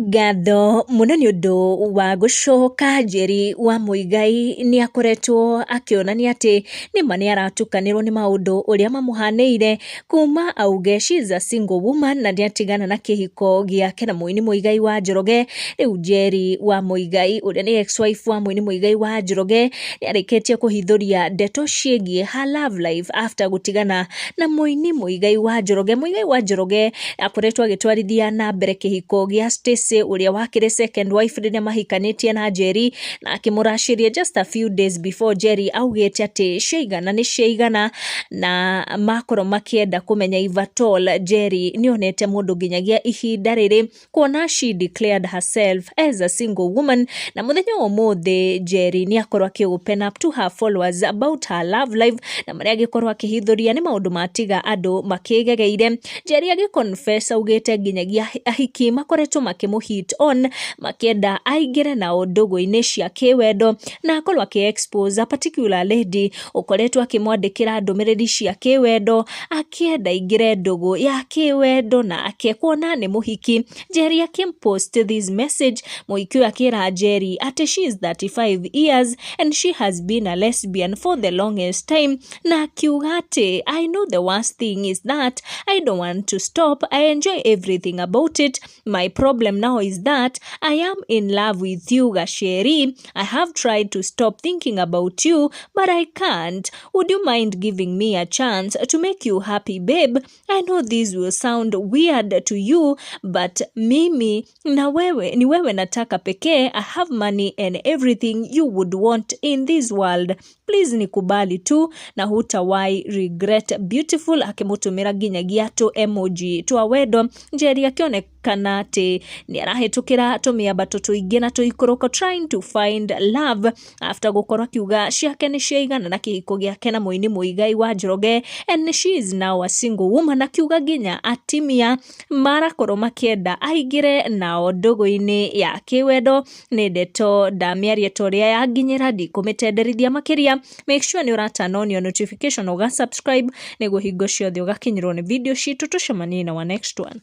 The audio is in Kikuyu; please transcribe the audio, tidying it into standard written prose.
Ngatho mũno nĩ ũndũ wa gũcoka. Njeri wa Muigai nĩ akoretwo akĩonania atĩ nĩma nĩ aratukanĩrwo nĩ maũndũ ũrĩa mamũhanĩire kuma auge she is a single woman na nĩ atigana na kĩhiko gĩake na mũini Muigai wa Njoroge. Rĩu Njeri wa Muigai ũrĩa nĩ ex wife wa mũini Muigai wa Njoroge nĩ arĩkĩtie kũhithũria ndeto ciĩgiĩ her love life after gũtigana na mũini Muigai wa Njoroge. Muigai wa Njoroge akoretwo agĩtwarithia na mbere kĩhiko gĩa Stacy ũrĩa wakĩrĩ second wife rĩrĩa mahikanĩtie na Njeri, na akĩmũracĩria just a few days before Njeri augĩte atĩ ciaigana nĩ ciaigana, na makorwo makĩenda kũmenya if at all Njeri nĩonete mũndũ nginyagia ihinda rĩrĩ, kuona she declared herself as a single woman. Na mũthenya wa ũmũthĩ Njeri nĩ akorwo akĩ open up to her followers about her love life, na marĩa angĩkorwo akĩhithũria nĩ maũndũ matiga andũ makĩgegeire. Njeri agĩ confess augĩte nginyagia ahiki makoretwo makĩmũ hit on makĩenda aingĩre nao ndũgũ-inĩ cia kĩwendo, na akorwo akĩ expose a particular lady ũkoretwo akĩmwandĩkĩra ndũmĩrĩri cia kĩwendo akĩenda aingĩre ndũgũ ya kĩwendo nake kuona nĩ mũhiki. Njeri akĩmpost this message, mũhiki ũyũ akĩra Njeri atĩ she is 35 years and she has been a lesbian for the longest time, na akiuga atĩ, "I know the worst thing is that I don't want to stop. I enjoy everything about it. My problem now is that I am in love with you, Gasheri. I have tried to stop thinking about you, but I can't. Would you mind giving me a chance to make you happy, babe? I know this will sound weird to you, but mimi na wewe ni wewe nataka pekee. I have money and everything you would want in this world. Please nikubali tu na hutawai regret, beautiful." Akĩmũtũmĩra nginyagia tũ emoji twa wendo. Njeri akĩonekana atĩ nĩ arahĩtũkĩra tũmĩambato tũingĩ na tũikũrũko trying to find love after gũkorwo akiuga ciake nĩ ciaigana na kĩhiko gĩake na mũini Muigai wa Njoroge, and she is now a single woman. Akiuga nginya atimia marakorwo makĩenda aingĩre nao ndũgũ-inĩ ya kĩwendo. Nĩ ndeto ndamĩaria ta ũrĩa yanginyĩra, ndikũmĩtenderithia makĩria. Make sure nĩ ũra turn on your notification, ũga subscribe nĩguo hingo ciothe ũgakinyĩrwo nĩ video citũ. Tũcemanie na wa next one.